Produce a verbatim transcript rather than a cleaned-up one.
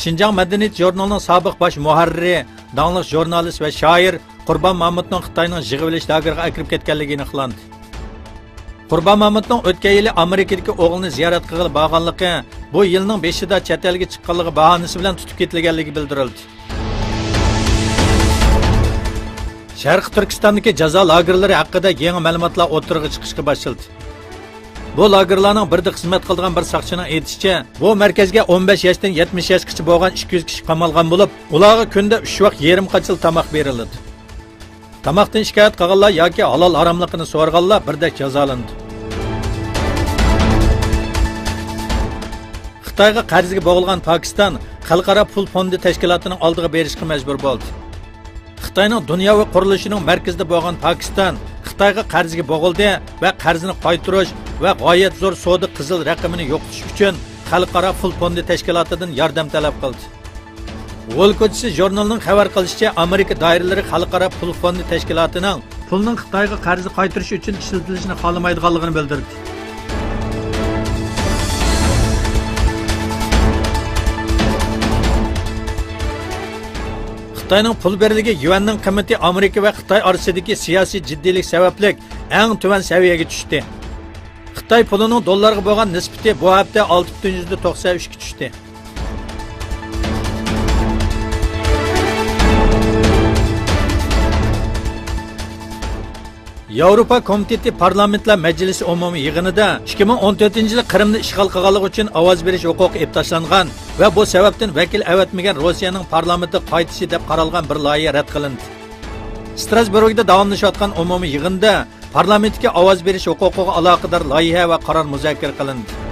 شىنجاڭ مەدەنىيەت ژۇرنىلىنىڭ سابىق باش مۇھەررىرى، داڭلىق ژۇرنالىست ۋە شائىر قۇربان مامۇتنىڭ خىتاينىڭ يىغىۋېلىش لاگېرىغا ئەكىرىپ كەتكەنلىكى ئېنىقلاندى. قۇربان مامۇتنىڭ ئۆتكەن يىلى ئامېرىكىدىكى ئوغلىنى زىيارەت قىلغىلى بارغانلىقى، بۇ يىلنىڭ بېشىدا چەت ئەلگە چىققانلىقى باھانىسى بىلەن تۇتۇپ كېتىلگەنلىكى بىلدۈرۈلدى. شەرقىي تۈركىستاندىكى جازا لاگېرلىرى ھەققىدە يېڭى مەلۇماتلار ئوتتۇرىغا چىقىشقا باشلىدى. بۇ لاگېرلارنىڭ بىرىدە خىزمەت قىلىدىغان بىر ساقچىنىڭ ئېيتىشىچە، بۇ مەركەزگە ئون بەش ياشتىن يەتمىش ياشقىچە بولغان ئىككى يۈز كىشى قامالغان بولۇپ، ئۇلارغا كۈندە ئۈچ ۋاق يېرىم قاچىلا تاماق بېرىلىدۇ. تاماقتىن شىكايەت قىلغانلار ياكى ھالال-ھاراملىقىنى سورىغانلار بىردەك جازالىنىدۇ. خىتايغا قەرزگە بوغۇلغان پاكىستان خەلقئارا پۇل فوندى تەشكىلاتىنىڭ ئالدىغا بېرىشقا مەجبۇر بولدى. خىتاينىڭ دۇنياۋى قۇرۇلۇشىنىڭ مەركىزىدە بولغان پاكىستان خىتايغا قەرزگە بوغۇلدى ۋە قەرزنى قايتۇرۇش ۋە غايەت زور سودا قىزىل رەقىمىنى يوقىتىش ئۈچۈن خەلقئارا پۇل فوندى تەشكىلاتىدىن ياردەم تەلەپ قىلدى. ۋول كوچىسى ژۇرنىلىنىڭ خەۋەر قىلىشىچە، ئامېرىكا دائىرىلىرى خەلقئارا پۇل فوندى تەشكىلاتىنىڭ پۇلنىڭ خىتايغا قەرزى قايتۇرۇش ئۈچۈن ئىشلىتىلىشىنى خالىمايدىغانلىقىنى بىلدۈردى. خىتاينىڭ پۇل بىرلىكى يۈەننىڭ قىممىتى ئامېرىكا ۋە خىتاي ئارىسىدىكى سىياسىي جىددىيلىك سەۋەبلىك ئەڭ تۆۋەن سەۋىيەگە چۈشتى. خىتاي پۇلىنىڭ دوللارغا بولغان نىسبىتى بۇ ھەپتە ئالتە پۈتۈن يۈزدە توقسەن ئۈچكە چۈشتى. ياۋروپا كومىتېتى پارلامېنتلار مەجلىسى ئومۇمىي يىغىنىدا ئىككى مىڭ ئون تۆتىنچى يىلى قىرىمنى ئىشغال قىلغانلىقى ئۈچۈن ئاۋاز بېرىش ھوقۇقى ئېلىپ تاشلانغان ۋە بۇ سەۋەبتىن ۋەكىل ئەۋەتمىگەن روسىيەنىڭ پارلامېنتىغا قايتىشى دەپ قارالغان بىر لايىھە رەت قىلىندى. ستراسبۇرگدا داۋاملىشىۋاتقان ئومۇمىي يىغىندا پارلامېنتتىكى ئاۋاز بېرىش ھوقۇقىغا ئالاقىدار لايىھە ۋە قارار مۇزاكىرە قىلىندى.